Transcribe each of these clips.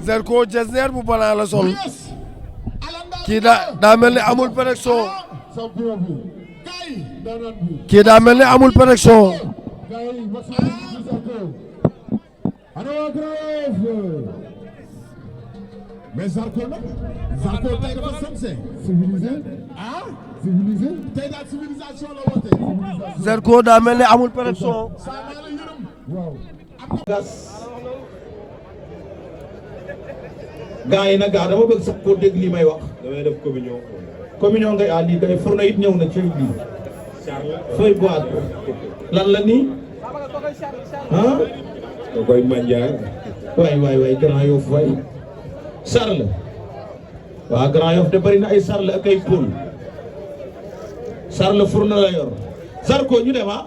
Zarko jesner bu bana la sol kii daa mel ni amul pression kii daa mel ni amul pression mais Zarko tey dafa sensé civilisé civilisé tey daal civilisation la woote Zarko daa mel ni amul pression gaa yi nag gaa dama bëgg sax koo dégg lii may wax. damay def communion. communion ngay lii kay fourne it ñëw na ci lii. feuille boîte lan la nii. ah. da koy manjaar. waay Grand Yoff waay. Charles. waaw Grand Yoff de bari na ay Charles ak ay Paul. Charles fourne la yor. Zarko ñu dem ah.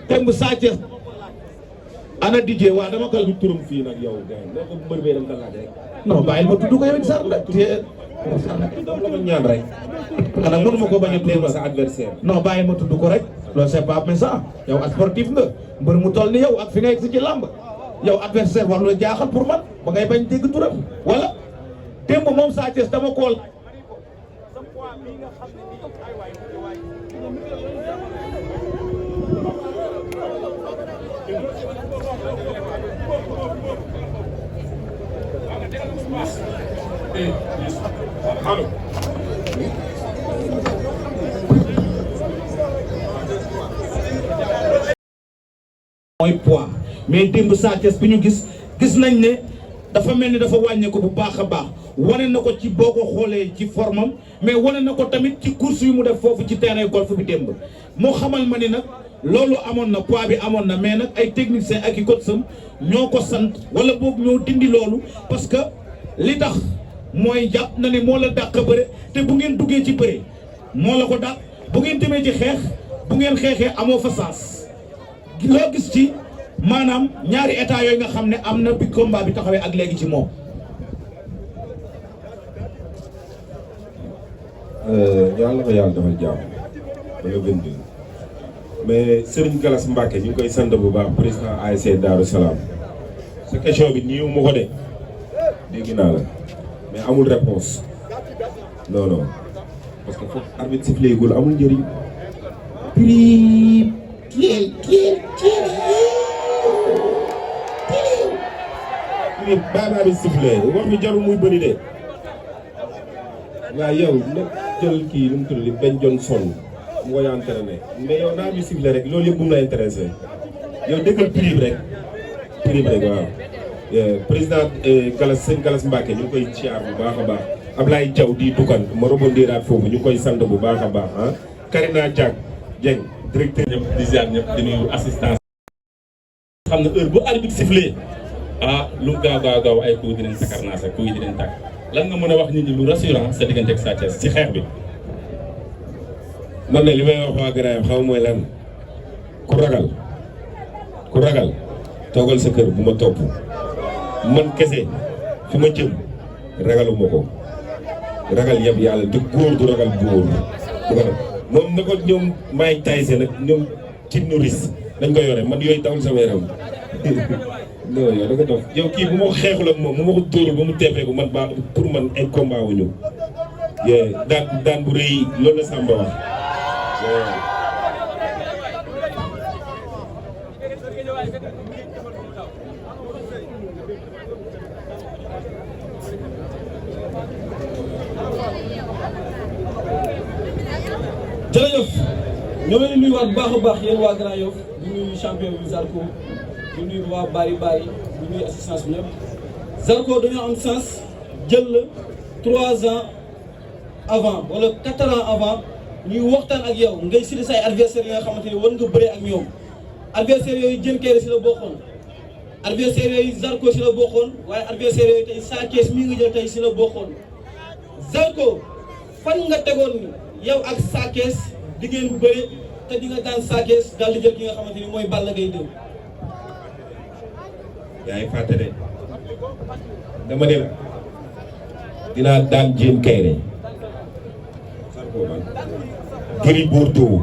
temb Sa Thiès. ana DJ waa dama ko turam fii nag yow gars yi ko mbër bee dem laaj rek. non bàyyil ma tudd ko yow it Sarr la dama ñaan rek. xanaa mënu ma ko bañ a tudd sa adversaire. non bàyyil ma tudd ko rek loolu c'est pas méchant yow sportif nga mbër mu toll ni yow ak fi nga egg ci làmb yow adversaire war la jaaxal pour man ba ngay bañ dégg turam wala démb moom Sa Thiès dama kool mooy poids mais démb Sa Thiès bi ñu gis nañ ne dafa mel ni dafa wàññee ko bu baax a baax wane na ko ci boo ko xoolee ci formam mais wane na ko tamit ci course yu mu def foofu ci terrain golf bi démb moo xamal ma ni nag loolu amoon na poids bi amoon na mais nag ay techniciens ak i coach ñoo ko sant wala boog ñoo dindi loolu parce que li tax mooy jàpp na ne moo la dàq bëre te bu ngeen duggee ci bëre moo la ko dàq bu ngeen demee ci xeex bu ngeen xeexee amoo fa sens loo gis ci maanaam ñaari état yooyu nga xam ne am na bi combat bi taxawee ak léegi ci moom. yàlla ko yàlla dafa jàmm ba nga gën dégg mais Serigne Galas Mbacke ñu ngi koy sant bu baax président ASC Darou Salaam sa question bi ñëw ma ko de dégg naa la mais amul réponse non parce que foofu arbitre sifflé gul amul njëriñ. prix baa bi sifflé wax bi jarul muy bëri de waaye yow nag jël kii nu mu tudd Ben Johnson mu koy entraîné mais yow naa bi sifflé rek loolu yëpp bu mu la intéressé yow déggal prix rek waaw. président Galas sëñ Galas Mbacke ñu ngi koy siyaar bu baax a baax Ablaye Diaw di dukan ma rebondiraat foofu ñu ngi koy sant bu baax a baax ah Karina Dieng directeur ñëpp di ziar ñëpp di nuyu assistance xam ne heure bu arbitre sifflé lu gaaw ay coups dinañ takarnaas ak coups yi dinañ tàkk lan nga mën a wax nit ñi lu rassurant sa diggante ak Sa Thiès ci xeex bi. man ne li may wax waa Grand Yoff xaw mooy lan ku ragal toogal sa kër bu ma topp man kese fi ma jëm ragaluma ko ragal yab yàlla du góor du ragal góor moom na ko ñoom Mike Tyson nag ñoom ci nourrice dañ ko yore man yooyu tawul sama yaram non yow da nga dof yow kii bu ma ko xeexul ak moom bu ma ko dóorul ba mu teefee ko man ba pour man ay combat wu ñu daan bu rëy loolu la Samba wax jërëjëf ñoo leen di nuyuwaat bu baax a baax yéen waa Grand Yoff di nuyu champion bi Zarko di nuyu waa Bari di nuyu assistance bi ñëpp Zarko dañoo am sens jël la 3 ans avant wala 4 ans avant ñuy waxtaan ak yow ngay cité say adversaires yi nga xamante ni war nga bëree ak ñoom adversaires yooyu Diène Kaïré si la bokkoon adversaires yooyu Zarko si la bokkoon waaye adversaires yooyu tey Sa Thiès mii nga jël tey si la bokkoon Zarko fan nga tegoon ni yow ak Sa Thiès di ngeen bu bëri te di nga daan Sa Thiès daal di jël ki nga xamante ni mooy Balla Gaye 2. yaa ngi fàtte de dama ne la dinaa daan Diène Kaïré Gris Bordeaux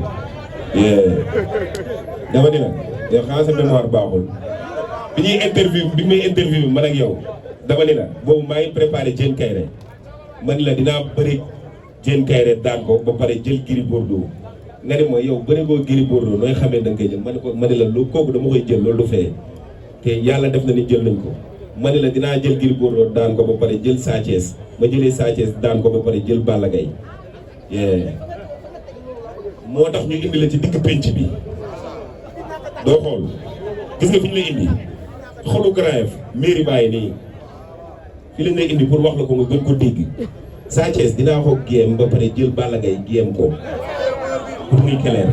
dama ne la yow xanaa sa mémoire baaxul bi may interview man ak yow dama ni la boobu maa ngi préparé Diène Kaïré man la dinaa bëri Diène Kaïré daan ko ba pare jël Gris Bordeaux nga ne mooy yow bëri boo Gris Bordeaux nooy xamee da nga koy jël ma ne la lu kooku dama koy jël loolu du fee te yàlla def na ni jël nañ ko ma ne la dinaa jël Gris Bordeaux daan ko ba pare jël Sa Thiès ma jëlee Sa Thiès daan ko ba pare jël Balla Gaye moo tax ñu indi la ci digg penc bi doo xool gis nga fi ñu lay indi xolu Grand Yoff mairie bàyyi nii fi lañ lay indi pour wax la ko nga gën ko dégg Sa Thiès dinaa ko géem ba pare jël Balla Gaye géem ko pour muy clair.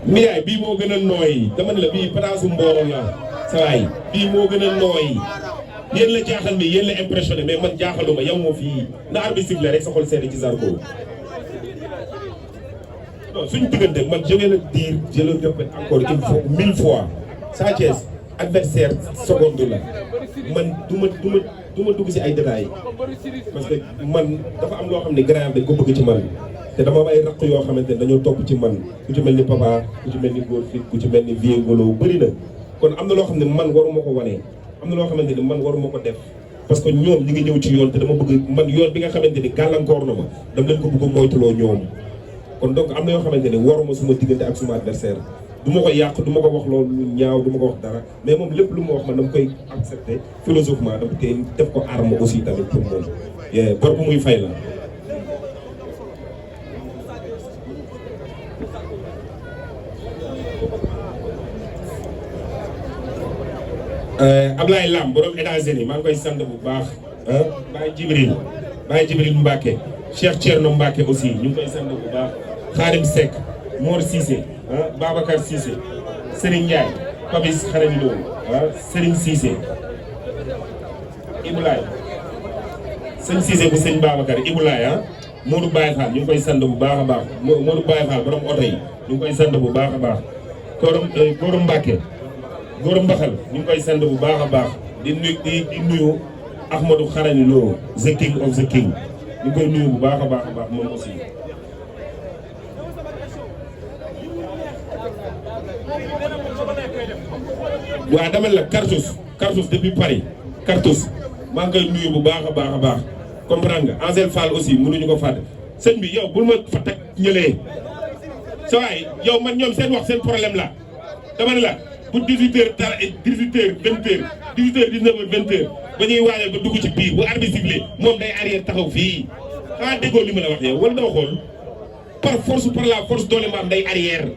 Miyaay bii moo gën a nooy dama ne la bii pataasu mbooro la sawaay bii moo gën a nooy yéen la jaaxal ni yéen la impressionné mais man jaaxaluma yow moo fii na arbitre siffle rek sa xol seede ci Zarko non suñu diggante man je vais le dire je le répète encore une fois 1000 fois Sa Thiès adversaire seconde la man du ma dugg si ay détails parce que man dafa am loo xam ne Grand Yoff dañ ko bëgg ci man te dama am ay raq yoo xamante ne dañoo topp ci man ku ci mel ni Papa ku ci mel ni Góor Fit ku ci mel ni Vieux Ngolo bëri na kon am na loo xam ne man waruma ko wane am na loo xamante ni man waruma ko def parce que ñoom ñi ngi ñëw ci yoon te dama bëgg man yoon bi nga xamante ni gàllankoor na ma dama leen ko bëgg a moytuloo ñoom kon donc am na yoo xamante ni waruma suma diggante ak suma adversaire du ma ko yàq du ma ko wax loolu lu ñaaw du ma ko wax dara mais moom lépp lu ma wax man dama koy accepter philosophiquement dama koy def ko arme aussi tamit pour moom bor bu muy fay la. Ablaye Lam borom États-Unis maa ngi koy sant bu baax Baye Jibril Mbacke Cheikh Thierno Mbacke aussi ñu ngi koy sant bu baax Khadim Seck Mor Cissé Babacar Cissé Serigne Ndiaye Papis Xarañ Lo Serigne Cissé Ibulaay sëñ Cissé bu sëñ Babacar Ibulaay Modou Baye Fall ñu ngi koy sant bu baax a baax Modou Baye Fall borom oto yi ñu ngi koy sant bu baax a baax Korom Mbacke Góor Mbaxal ñu ngi koy sant bu baax a baax di nuyu Ahmadou Xarañ Lo the king of the king ñu ngi koy nuyu bu baax a baax moom aussi. waaw dama la Cartouche depuis Paris Cartouche maa ngi koy nuyu bu baax a baax comprendre nga Angel Fall aussi mënuñu ko fàtte sëñ bi yow bul ma fa teg ñëlee sa waay yow man ñoom seen wax seen problème la dama ne la. bu 18h dara 18h 20h 18h 19h 20h ba ñuy waajal ba dugg ci biir bu arbitre sifflé moom day arrière taxaw fii xanaa déggoo li ma la wax yow wala doo xool par force par la force doole maam day arrière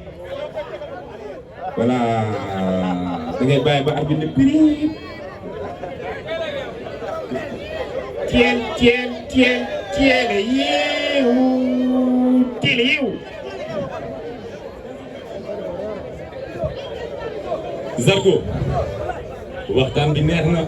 voilà da ngay bàyyi ba arbitre ne prix tiel yeewu Zarko waxtaan bi neex na